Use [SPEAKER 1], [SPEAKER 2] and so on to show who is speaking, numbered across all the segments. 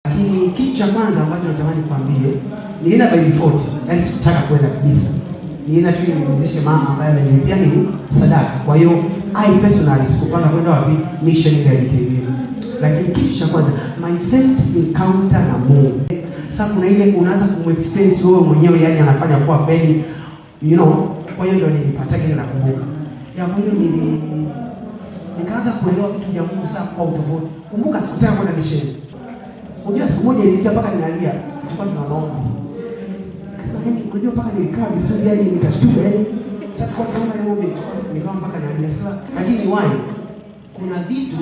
[SPEAKER 1] Lakini kitu cha kwanza ambacho natamani kuambie, nilienda by default, yani sikutaka kwenda kabisa. Nilienda tu nimridhishe mama ambaye amenilipia nini sadaka. Kwa hiyo I personally sikupanga kwenda wapi mission ile ya JKM. Lakini kitu cha kwanza, my first encounter na Mungu. Sasa kuna ile unaanza kumexperience wewe mwenyewe, yani anafanya kuwa kweli, Kwa hiyo ndio nilipata kile nakumbuka. Ya kwa hiyo nikaanza kuelewa vitu vya Mungu sasa kwa utofauti. Kumbuka sikutaka kwenda mission. Unajua siku moja ilifika mpaka ninalia, tulikuwa tuna maombi. Kasema yani, unajua mpaka nilikaa vizuri yani nikashtuka yani. Sasa kwa tunaomba ile maombi nikawa mpaka nalia sasa. Lakini why? Kuna vitu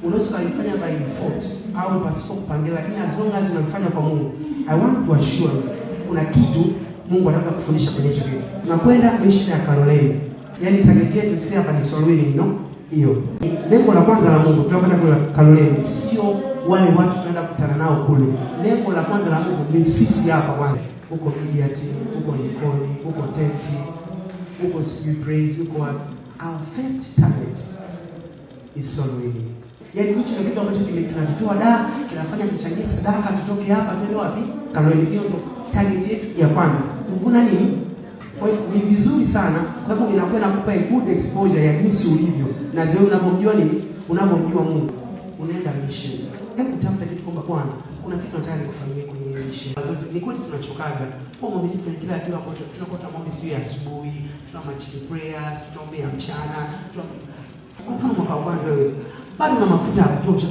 [SPEAKER 1] unaweza kufanya by default au pasipo kupangilia, lakini as long as unafanya kwa Mungu, I want to assure you, kuna kitu Mungu anaweza kufundisha kwenye hicho kitu. Tunakwenda mission ya Kaloleni. Yaani target yetu sisi hapa ni soul winning, no? Hiyo. Lengo la kwanza la Mungu tunakwenda kule Kaloleni sio wale watu tunaenda kukutana nao kule. Lengo la kwanza la Mungu ni sisi hapa kwanza. Huko media team, huko jikoni, huko tenti, huko sijui praise, huko wapi. Our first target is soul winning. Yaani hicho ni kitu ambacho kinatutoa da, kinafanya tuchangie sadaka, tutoke hapa tuende wapi? Kaloleni. Hiyo ndo target yetu ya kwanza. Kuvuna nini? Kwa hiyo ni vizuri sana kwa sababu inakuwa inakupa a good exposure ya jinsi ulivyo na zile unavyomjua nini, unavyomjua Mungu. Unaenda mission. Hebu tafuta kitu kwamba Bwana, kuna kitu nataka nikufanyie kwenye mission. Zote ni kweli tunachokaga. Kwa mwaminifu kwenye kila hatua kwa tunakuwa tunaomba siku ya asubuhi, tuna matching prayers, tunaomba ya mchana, tuna kwa mfano mwaka wa kwanza wewe bado na mafuta ya kutosha.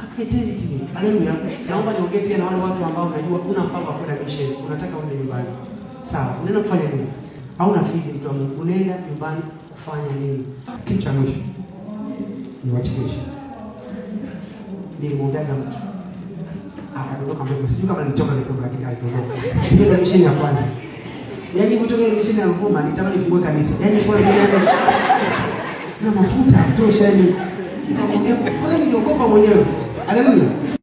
[SPEAKER 1] Kaka tenti. Haleluya. Naomba niongee pia na wale watu ambao unajua una mpango wa kwenda mission, unataka uende nyumbani. Sawa, unaenda kufanya nini? Hauna fidi mtu wa Mungu, unaenda nyumbani kufanya nini? Kitu cha mwisho niwachekeshe. Nilimwombeaga mtu akadondoka mbele, sijui kama nilichoka kidogo, lakini alidondoka. Hiyo ndio mission ya kwanza. Yaani kutoka ile mission ya Ruvuma nitamani nifungue kanisa. Yaani kwa na mafuta ya kutosha yani nikamwambia kwa niliogopa mwenyewe. Haleluya.